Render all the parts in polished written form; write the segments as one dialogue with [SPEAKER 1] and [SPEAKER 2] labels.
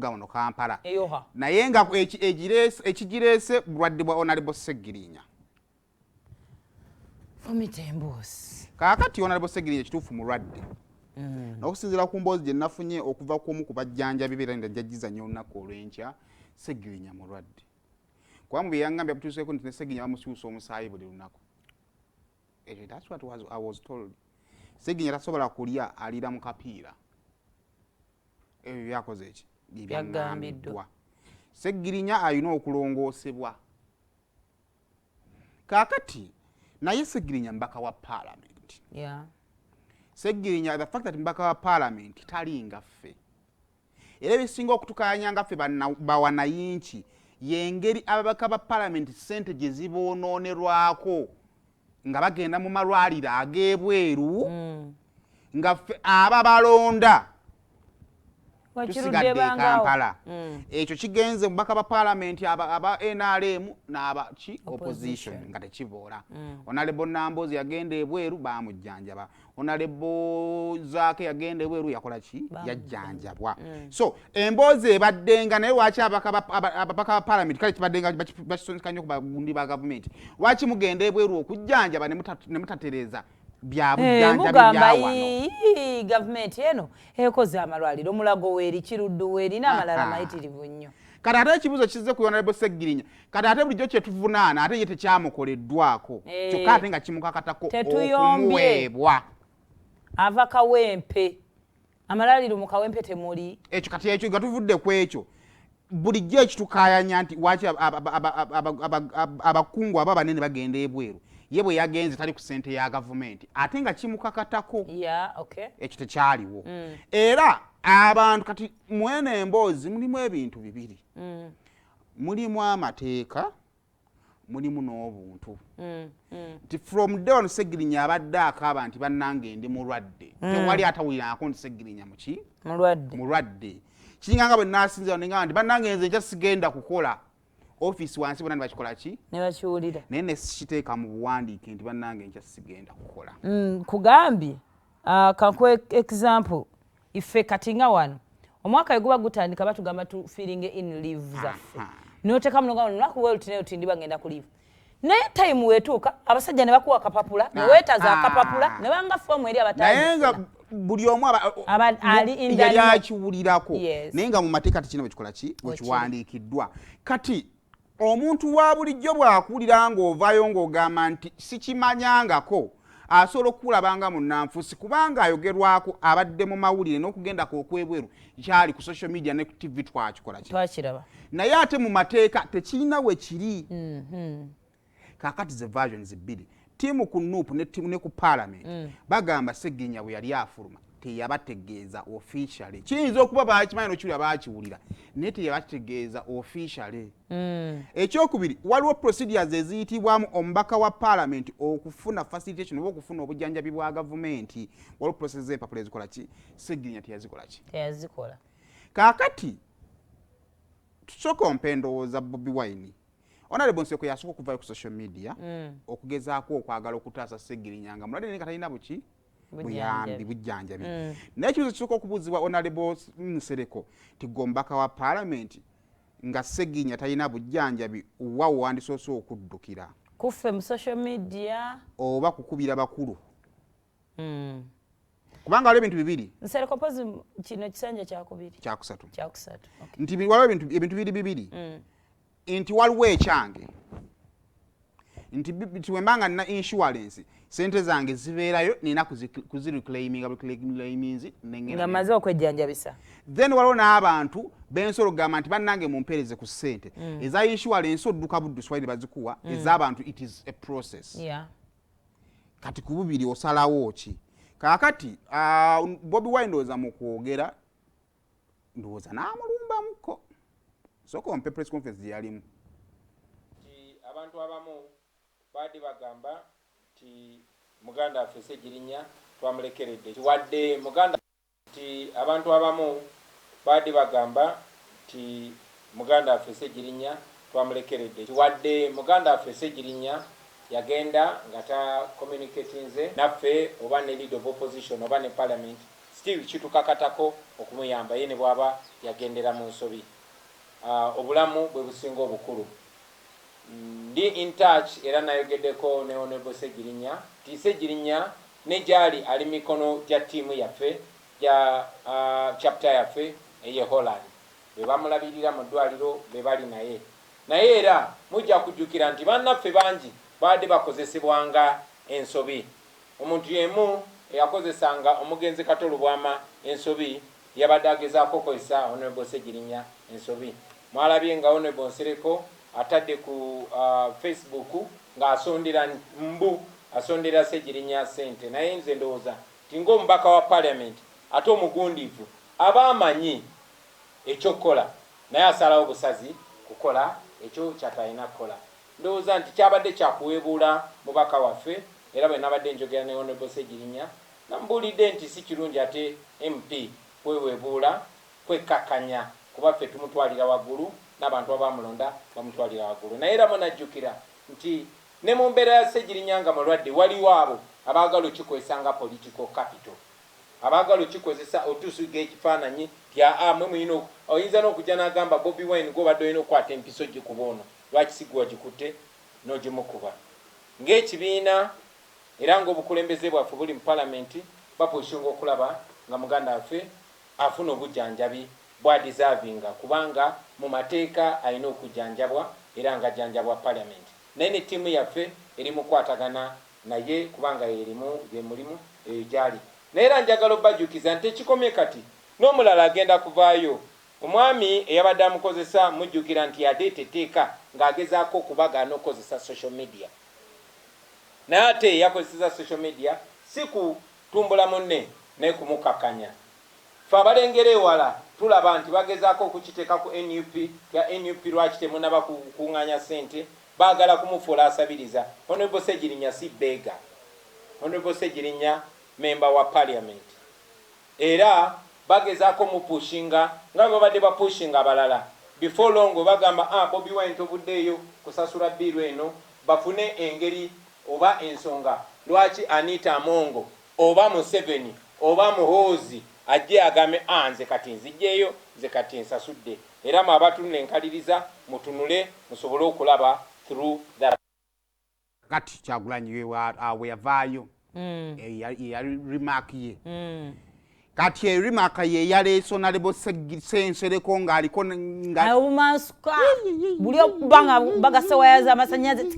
[SPEAKER 1] Kibuga wano Kampala.
[SPEAKER 2] Eyoha.
[SPEAKER 1] Naye nga ekigireese bulwadde bwa Honorable Segirinya.
[SPEAKER 2] Fumita emboozi.
[SPEAKER 1] Kaakati Honorable Segirinya ekituufu mulwadde. N'okusinziira ku mboozi gye nafunye okuva ku omu ku bajjanjabi be, era njajjizanya olunaku olw'enkya, Segirinya mulwadde. Kuba mu bye yaŋŋambye butuuseeko nti ne Segirinya bamukyusa omusaayi buli lunaku. Ekyo, that's what I was told. Segirinya tasobola kulya, aliira mu kapiira. Ebyo byakoze eki?
[SPEAKER 2] Byagambiddwa.
[SPEAKER 1] Segirinya alina okulongoosebwa. Kaakati naye Segirinya mbaka wa paalamenti. Segirinya, the fact that mbaka wa paalamenti, talinga ffe. Era ebisinga okutukayanya nga ffe bawanayinki yengeri ababaka ba paalamenti sente gye ziboonoonerwako nga bagenda mu malwaliro ag'ebweru, nga ffe ababalonda tusigadde e Kampala. Ekyo kigenze mu baka ba paalamenti aba NRM n'aba ki opposition nga tekiboola. Honorable Nambozi yagenda ebweru, bamujjanjaba. Honorable Zaake yagenda ebweru, yakola ki? Yajjanjabwa. So emboozi ebaddenga naye, lwaki ababaka ba paalamenti, kale kibaddenga bakisonseka nnyo ku bagundi ba gavumenti, lwaki mugenda ebweru okujjanjaba ne mutatereeza bya bujjanjabi
[SPEAKER 2] mugamba
[SPEAKER 1] bya wano?
[SPEAKER 2] "Ii, gavumenti eno ekoze amalwaliro, Mulago weeri, Kiruddu weeri, n'amalala mayitirivu nnyo."
[SPEAKER 1] Kati ate ekibuuzo kizze ku Honorable Segirinya. Kati ate bulijjo kyetuvunaana, ate ye tekyamukoleddwako, kyokka ate nga kimukakatako
[SPEAKER 2] Tetuyombye.
[SPEAKER 1] okumuweebwa.
[SPEAKER 2] Ava Kawempe, amalwaliro mu Kawempe temuli.
[SPEAKER 1] Ekyo kati ekyo nga tuvudde ku ekyo, bulijjo ekitukayanya nti waki abakungu aba abanene bagenda ebweru, ye bwe yagenze tali ku ssente ya gavumenti, ate nga kimukakatako. Ekyo tekyaliwo. Era abantu kati mwene emboozi mulimu ebintu bibiri. Mulimu amateeka, mulimu n'obuntu. Nti from day one Segirinya abadde akaaba nti bannange ndi mulwadde. Tewali atawulirako nti Segirinya muki?
[SPEAKER 2] Mulwadde.
[SPEAKER 1] Mulwadde. Kiringa nga bwe nasinzira nenga nti bannange nze nkya sigenda kukola, ofiisi wansi bonna ne bakikola ki?
[SPEAKER 2] Ne bakiwulira.
[SPEAKER 1] Naye ne sikiteeka mu buwandiike nti bannange nkya sigenda kukola.
[SPEAKER 2] Kugambye kankuwe example. Ife kati nga wano omwaka we guba gutandika, batugamba tu filling in leave zaffe. Noteeka muno nga lunaku weluti naye oti ndiba ngenda ku leave, naye time wetuuka abasajja ne bakuwa akapapula, ne weetaza akapapula ne banga foomu eri
[SPEAKER 1] Naye nga buli omu
[SPEAKER 2] Ali in the
[SPEAKER 1] yali
[SPEAKER 2] know.
[SPEAKER 1] Akiwulirako. Naye nga mu mateeka tekirina bwekikola ki, bwekiwandiikiddwa. Kati omuntu wa bulijjo bw'akuwulira ng'ovaayo ng'ogamba nti sikimanyangako, asobola okukulaba nga munnanfuusi, kubanga ayogerwako abadde mu mawulire n'okugendako okwebweru kyali ku social media ne ku TV, twakikola ki?
[SPEAKER 2] Twakiraba.
[SPEAKER 1] Naye ate mu mateeka tekirina we kiri. Kaakati ze versions bbiri, tiimu ku NUP ne tiimu ne ku parliament, bagamba Segirinya bwe yali afuluma teyabategeeza officially. Kiyinza okuba bakimanyi nokiwulira, bakiwulira, naye teyabategeeza officially. Ekyokubiri, waliwo procedures eziyitibwamu omubaka wa parliament okufuna facilitation oba okufuna obujjanjabi bwa gavumenti. Waliwo process z'empapula ezikola ki, Segirinya teyazikola ki?
[SPEAKER 2] Teyazikola.
[SPEAKER 1] Kaakati tusooka ompa endowooza. Bobi Wine, Honorable Nsereko yasooka okuvayo ku social media okugezaako okwagala okutaasa Segirinya nga mulwadde naye nga talina buki buyambi, bujjanjabi. Naye ekibuzo kisooka okubuuzibwa Honorable Nsereko ti gwe omubaka wa parliament nga Segirinya talina bujjanjabi, wa wandisoose okuddukira?
[SPEAKER 2] Kuffe mu social media?
[SPEAKER 1] Oba kukubira bakulu? Kubanga waliwo ebintu bibiri.
[SPEAKER 2] Nsereko pozi kino kisanja kyakubiri.
[SPEAKER 1] Kyakusatu.
[SPEAKER 2] Kyakusatu, okay.
[SPEAKER 1] Nti waliwo ebintu biri bibiri, nti waliwo ekyange nti wembanga nina insurance, sente zange zibeerayo, nina kuzireclaiminga buclaiminzi.
[SPEAKER 2] Nga maze okwejjanjabisa.
[SPEAKER 1] Then waliwo n'abantu bensobola okugamba nti bannange mumpeereze ku ssente eza insurance, odduka buddusi wali ne bazikuwa. Ez'abantu it is a process. Kati ku bubiri osalawo ki? Kaakati Bobi Wine ndowooza mu kwogera, ndowooza n'amulumbamuko. Sooka ompe press conference gye yalimu.
[SPEAKER 3] Nti abantu abamu baadde bagamba nti muganda waffe Segirinya twamulekeredde, wadde muganda, nti abantu abamu baadde bagamba nti muganda waffe Segirinya twamulekeredde, wadde muganda waffe Segirinya yagenda nga ta communicatinze naffe oba ne leader of opposition oba ne parliament. Still kitukakatako okumuyamba ye ne bw'aba yagendera mu nsobi. Obulamu bwe businga obukulu. Ndi in touch era nayogeddeko ne Honourable Ssegirinya nti Ssegirinya ne gyali ali mikono gya ttiimu yaffe gya chapter yaffe eye Holland. Be bamulabirira mu ddwaliro be bali naye. Naye era mujja kujjukira nti bannaffe bangi babadde bakozesebwanga ensobi. Omuntu y'emu eyakozesanga omugenzi Kato Lubwama ensobi yabadde agezaako okozesa Honourable Ssegirinya ensobi. Mwalabye nga Honourable Nsereko atadde ku Facebook nga asondera mbu asondera Ssegirinya ssente naye nze ndowooza nti ng'omubaka wa Parliament ate omugundiivu aba amanyi eky'okukola naye asalawo busazi kukola ekyo kyatalina kukola. Ndowooza nti kyabadde kya kuweebuula mubaka waffe era bwe nabadde njogera ne Honourable Ssegirinya namubuulidde nti si kirungi ate MP kweweebuula kwekkakkanya kuba ffe tumutwalira waggulu n'abantu abaamulonda bamutwalira waggulu naye era munajjukira nti ne mu mbeera ya Ssegirinya nga mulwadde waliwo abo abaagala okukikozesa nga political capital abaagala okukikozesa otusiiga ekifaananyi nti aa mwe mulina oyinza n'okujja n'agamba Bobi Wine gw'obadde olina okukwata empiso gikuba ono lwaki si gwe wagikutte n'ogimukuba. Ng'ekibiina era ng'obukulembeze bwaffe buli mu palamenti bapushinga okulaba nga muganda waffe afuna obujjanjabi bw'adeservinga kubanga mu mateeka alina okujjanjabwa era ng'ajjanjabwa parliament naye ne ttiimu yaffe eri mu kukwatagana naye kubanga y'erimu gye mulimu eyo gy'ali. Naye era njagala obajjukiza nti tekikomye kati n'omulala agenda kuvaayo. Omwami eyabadde amukozesa mujjukira nti yaleeta etteeka ng'agezaako okubagaana okukozesa social media naye ate yakozesezza social media si kutumbula munne naye kumukakkanya. Ffe abalengera ewala tulaba nti bagezaako okukiteeka ku nup ya nup lwaki temunaba kukung'aanya ssente, baagala kumufuula asabiriza. Honourable Ssegirinya si beggar. Honourable Ssegirinya member wa parliament era bagezaako omupushinga nga bwe babadde bapushinga abalala. Before long bwe bagamba ah Bobi Wine tovuddeeyo kusasula bbiiru eno bafune engeri oba ensonga lwaki Anita Among oba Museveni oba Muhoozi ajje agambe ah nze kati nzijjeeyo nze kati nsasudde. Era mwe abatunula enkaliriza mutunule musobole okulaba through the.
[SPEAKER 1] Kati Kyagulanyi we yavaayo yeyali remark ye. Kati e remark ye yaleese Honourable Nsereko ng'aliko nga
[SPEAKER 2] obumansuka buli okuba nga bagase waya z'amasannyalaze.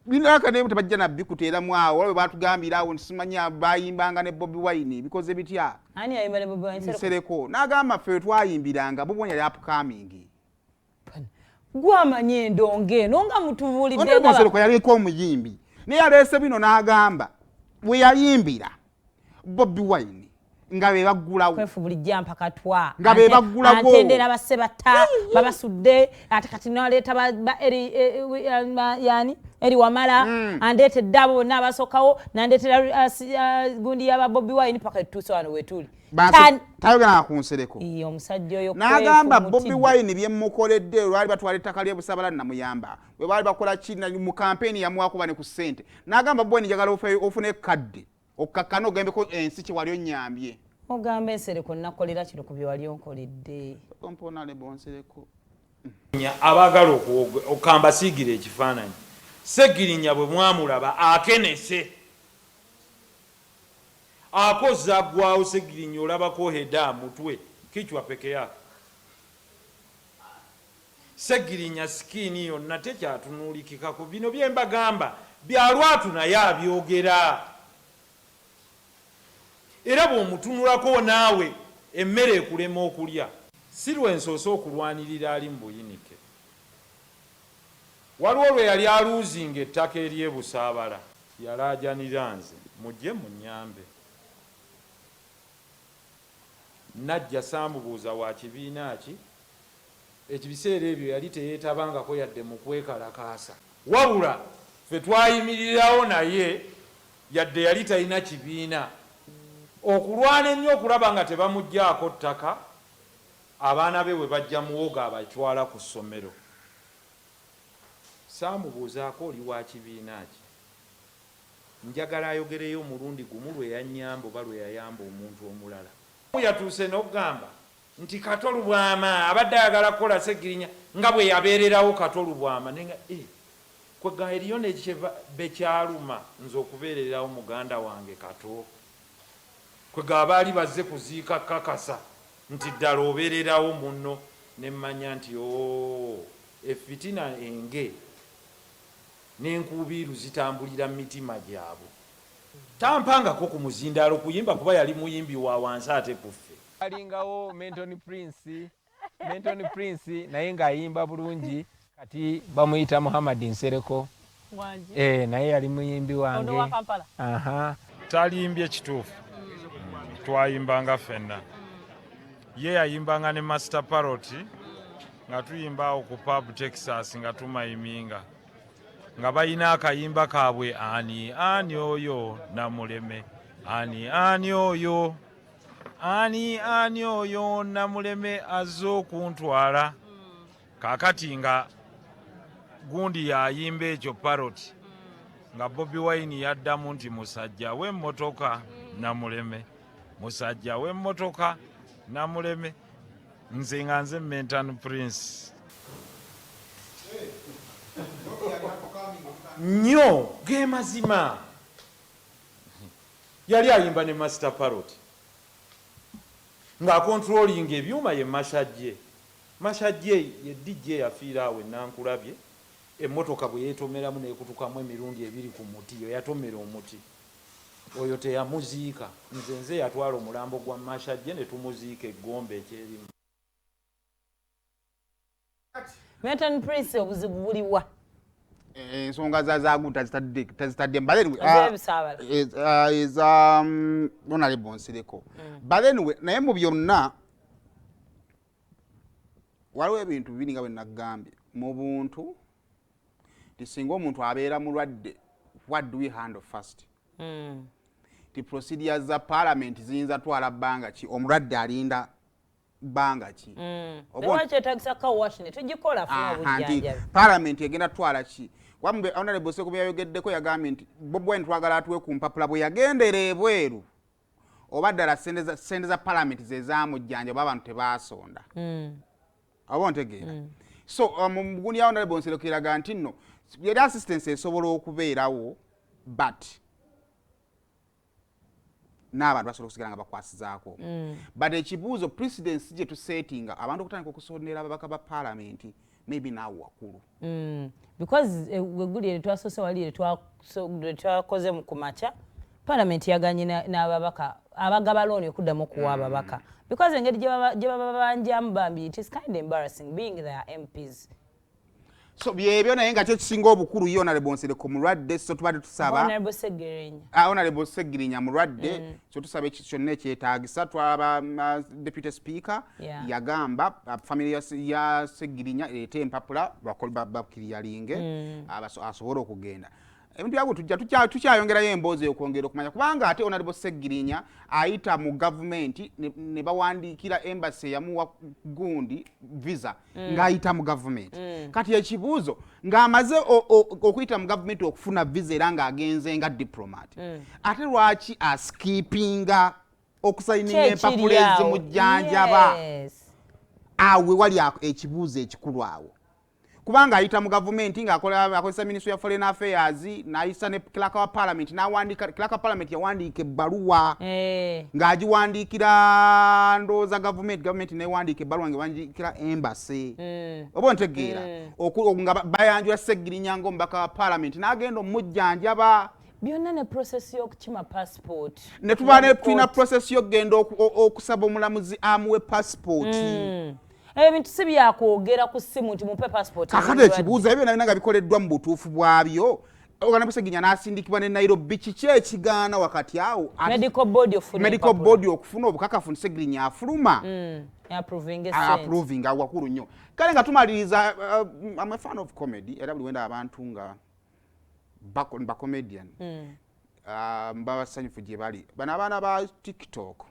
[SPEAKER 1] Binaka naye tebajja nabikuteeramu awo waliwo batugambira awo nti simanya bayimbanga ne Bobi Wine bikoze bitya.
[SPEAKER 2] Ani yayimba ne Bobi Wine? Nsereko?
[SPEAKER 1] Nsereko n'agamba ffe twayimbiranga Bobi Wine yali upcoming.
[SPEAKER 2] Gwamanyi endongo eno nga mutubuulidde.
[SPEAKER 1] Honourable Nsereko yaliko omuyimbi naye yaleese bino n'agamba bwe yayimbira Bobi Wine nga be baggulawo.
[SPEAKER 2] Kwefu bulijjo mpakatwa.
[SPEAKER 1] Nga be baggulawo.
[SPEAKER 2] Antendera bassebata babasudde ate kati naleeta ba eri yani eri wamala andeetedde abo bonna abasookawo nandeetera gundi yaba Bobi Wine paka etutuuse wano wetuli.
[SPEAKER 1] Tayogera ku Nsereko.
[SPEAKER 2] Iye, omusajja oyo
[SPEAKER 1] n'agamba
[SPEAKER 2] Kwefu
[SPEAKER 1] Bobi
[SPEAKER 2] mutidde.
[SPEAKER 1] Wine byemukoledde lwali batwala ettaka ly'ebusabala namuyamba bwe baali bakola ki mu kampeyini yamuwakuba ne ku ssente n'agamba Bobi Wine njagala ofune kadde okkakkana ogambeko ensi kye wali onnyambye.
[SPEAKER 2] Ogamba Ensereko nakolera kino ku bye wali onkoledde.
[SPEAKER 1] Honourable Nsereko.
[SPEAKER 4] Abaagala okambasiigira ekifaananyi Ssegirinya bwe mwamulaba akenese akoze aggwawo. Ssegirinya olabako head, mutwe, kichwa peke yake. Ssegirinya skin yonna tekyatunuulikikako. Bino bye mbagamba bya lwatu naye abyogera era bw'omutunulako naawe emmere ekulema okulya. Si lwe nsoose okulwanirira ali mu buyinike. Waliwo lwe yali aluuzinga ettaka ery'e Busaabala yalaajanira nze mujje munnyambe. Najja saamubuuza wa kibiina ki, ekibiseera ebyo yali teyeetabangako yadde mu kwekalakaasa. Wabula ffe twayimirirawo naye yadde yali talina kibiina okulwana ennyo okulaba nga tebamuggyaako ttaka abaana be bwe bajja muwogo abatwala ku ssomero. Saamubuuzaako oli wa kibiina ki. Njagala ayogereyo omulundi gumu lwe yannyamba oba lwe yayamba omuntu omulala. Yatuuse n'okugamba nti Kato Lubwama abadde ayagala kukola Ssegirinya nga bwe yabeererawo Kato Lubwama ne nga eh, kwegamba eriyo ne bekyaluma nze okubeererawo muganda wange Kato. Kwegamba baali bazze kuziika kakasa nti ddala obeererawo munno, ne mmanya nti ooh, effitina enge n'enkuubiiru zitambulira mu mitima gyabwe. Tampangako ku muzindaalo kuyimba kuba yali muyimbi wa wansi ate ku ffe.
[SPEAKER 3] Walingawo Menton Prince, Menton Prince naye ng'ayimba bulungi, kati bamuyita Muhammad Nsereko.
[SPEAKER 2] Wangi.
[SPEAKER 3] Eh, naye yali muyimbi wange.
[SPEAKER 2] Ono wa Kampala.
[SPEAKER 3] Aha.
[SPEAKER 5] Talimbye, kituufu, twayimbanga ffenna. Ye yayimbanga ne Master Parrot nga tuyimba awo ku pub Texas, nga tumayiminga nga balina akayimba kaabwe, "Ani ani oyo Namuleme, ani ani oyo, ani ani oyo Namuleme azze okuntwala." Kaakati nga gundi yayimba ekyo Parrot, nga Bobi Wine yaddamu nti, "Musajja w'emmotoka Namuleme, musajja w'emmotoka Namuleme." Nze nga nze Mentan Prince.
[SPEAKER 4] Nnyo ge mazima, yali ayimba ne Master Parrot ng'akontrolinga ebyuma ye Mashajje. Mashajje ye DJ yafiira awo enankulabye emmotoka bwe yeetomeramu n'ekutukamu emirundi ebiri ku muti. Yo yatomera omuti oyo, teyamuziika. Nze yatwala omulambo gwa Mashajje ne tumuziika eggombe ekyerimu.
[SPEAKER 2] Menton Prince, obuzibu buliwa?
[SPEAKER 1] Ensonga za zagu tazitadde, but anyway,
[SPEAKER 2] Ez'ebisaabala.
[SPEAKER 1] Eza Honorable Nsereko. But anyway, naye mu byonna waliwo ebintu bibiri nga bwe nagambye mu buntu nti singa omuntu abeera mulwadde, what do we handle first? Ti procedures za parliament ziyinza twala bbanga ki? Omulwadde alinda bbanga ki?
[SPEAKER 2] Oba kyetagisa car wash ne tugikola, afuna
[SPEAKER 1] Aha, nti
[SPEAKER 2] obujjanjabi.
[SPEAKER 1] Parliament egenda twala ki? Kuba Honorable Seko bye yayogeddeko, yagambye nti Bobi Wine twagala atuwe ku mpapula bwe yagendera ebweru, oba ddala sente za parliament ze zamujjanja oba abantu tebaasonda. Oba ontegeera? So mu gundi ya Honorable Nsereko eraga nti nno yeri assistance esobola okubeerawo, but n'abantu basobola okusigala nga bakwasizaako. But ekibuuzo, precedence gye tusetinga abantu okutandika okusondera ababaka ba parliament, maybe naawe wakulu.
[SPEAKER 2] Because weguli ere twasoose wali ere twakoze ku makya, parliament yaganye n'ababaka abagaba looni okuddamu okuwa ababaka, because engeri gye baba babanjamu bambi, it is kind of embarrassing being their MPs.
[SPEAKER 1] So byebyo, naye nga kyekisinga obukulu, ye Honorable Nsereko mulwadde, so tubadde tusaba
[SPEAKER 2] Honorable Segirinya.
[SPEAKER 1] Ah, Honorable Segirinya mulwadde, so tusaba kyonna ekyetaagisa. Twaba deputy speaker yagamba family ya Segirinya ereete empapula bakiriyalinge asobole okugenda. Ebintu byabwe tujja tukyayongerayo emboozi okwongera okumanya, kubanga ate Honorable Segirinya ayita mu gavumenti ne bawandiikira embassy eyamuwa gundi visa ng'ayita mu gavumenti. Kati ekibuuzo, ng'amaze okuyita mu gavumenti okufuna visa era ng'agenze nga diplomat, ate lwaki askipinga okusayininga empapula
[SPEAKER 2] Kyekiri awo.
[SPEAKER 1] ezimujjanjaba? Awo wali ekibuuzo ekikulu awo, kubanga ayita mu gavumenti ng'akozesa Ministry ya Foreign Affairs, n'ayisa ne clerk wa parliament, n'awandiika. Clerk wa parliament yawandiika ebbaluwa ng'agiwandiikira, ndowooza gavumenti newandiika ebbaluwa ng'ewandiikira embassy. Oba ontegeera? Nga bayanjula Segirinya ng'omubaka wa parliament n'agenda omujjanjaba.
[SPEAKER 2] Byonna ne process y'okukima passport.
[SPEAKER 1] Ne tuba ne tulina process y'okugenda okusaba omulamuzi amuwe passport.
[SPEAKER 2] Ebintu si byakwogera ku ssimu nti mupe passport.
[SPEAKER 1] Kakati ekibuuzo, ebyo byonna byonna nga bikoleddwa mu butuufu bwabyo, Honorable Segirinya n'asindikibwa ne Nairobi, kiki ekigaana wakati awo
[SPEAKER 2] Medical board ofuna
[SPEAKER 1] medical
[SPEAKER 2] empapula.
[SPEAKER 1] board okufuna obukakafu nti Segirinya afuluma,
[SPEAKER 2] approving essente.
[SPEAKER 1] Approving awo wakulu nnyo. Kale nga tumaliriza, I'm a fan of comedy, era buli wenda abantu nga ba comedian mba basanyufu gye bali bano abaana ba TikTok.